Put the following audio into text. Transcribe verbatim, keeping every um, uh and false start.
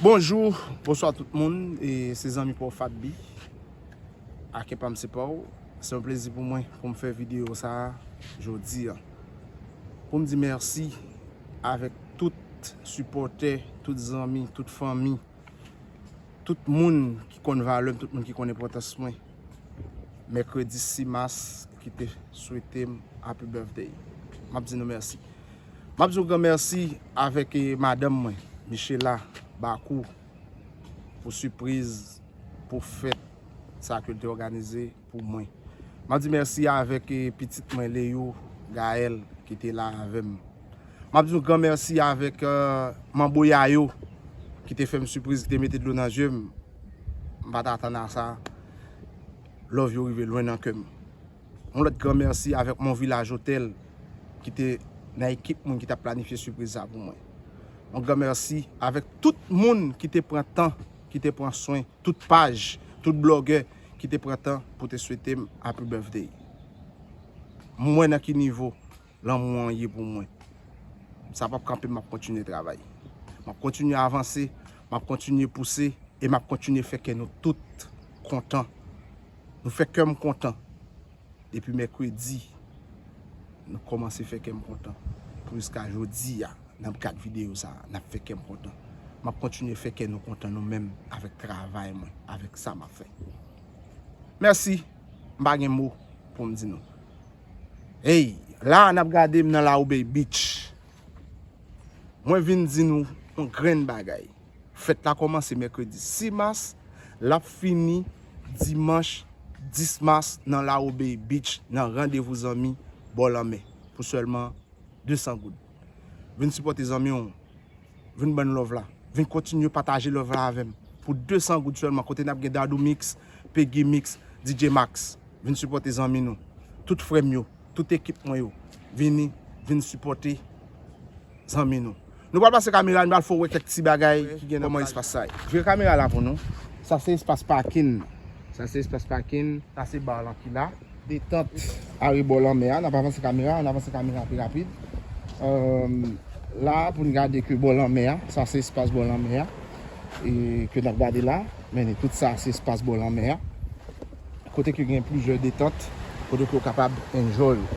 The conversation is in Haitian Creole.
Bonjou, bonswa tout moun, e se zanmi pa w Fat B. Ak pa m se pa w. Se yon plezi pou mwen pou m fè videyo sa a jodi a. Pou m di mèsi avèk tout sipòtè, tout zanmi, tout fanmi, tout moun ki konn valè m, tout moun ki konn enpòtans mwen. Mèkredi sis mas ki te swete m happy birthday. M ap di nou mèsi. M ap di yon gran mèsi avèk, eh, madanm mwen, Michela Bakou, pou sipriz, pou fèt sa ke l te òganize pou mwen. M ap di mèsi avèk, eh, pitit mwen, Leyou Gaël, ki te la avè m. M ap di yon gran mèsi avèk, eh, manbo Yayo, ki te fè m sipriz, ki te mete dlo nan je m. M pa t atann a sa. Love yo rive lwen nan kè m. Yon lòt gran mèsi avèk Mon Village Hotel, ki te nan ekip moun ki t ap planifye sipriz sa pou mwen. Yon gran mèsi avèk tout moun ki te pran tan, ki te pran swen, tout paj, tout blogè ki te pran tan pou te swete m happy birthday. M wè nan ki nivo lanmou an ye pou mwen. Sa p ap kanpe, m ap kontinye travay. M ap kontinye avanse, m ap kontinye pouse, e m ap kontinye fè kè nou tout kontan. Nou fè kè m kontan. Depi mèkredi, nou kòmanse fè kè m kontan. Pou jiska jodi a, n ap gad videyo sa a, n ap fè kè m kontan. M ap kontinye fè kè nou kontan nou menm avèk travay mwen, avèk sa m ap fè. Mèsi, m pa gen mo pou m di nou. Ey, la a n ap gade m nan Laobey Beach. Mwen vin di nou yon grenn bagay. Fèt la kòmanse mèkredi sis mas, l ap fini dimanch dis mas nan Laobey Beach, nan Randevou Zanmi bò lanmè, pou sèlman de san goud. Vin sipòte zanmi w, vin ban n love la, vin kontinye pataje love la avè m. Pou de san goud sèlman, kote n ap gen Dadou Mix, Peggy Mix, D J Max. Vin sipòte zanmi nou. Tout frè m yo, tout ekip mwen yo, vini, vin sipòte zanmi nou. Nou pral pase kamera, nou pral fè w wè kèk ti bagay ki gen nan kòman espas sa ye. Vire kamera la pou nou. Sa se espas pakin. Sa se espas pakin. Sa se bar lan ki la. Detant arebò lanmè a. N ap avanse kamera, n ap avanse kamera pi rapid. Euh, la, pou n gade ke bò lanmè a, sa se espas bò lanmè a. E ke n ap gade la, men tout sa se espas bò lanmè a. Kote ke gen plizyè detant, kote ke w kapab enjoy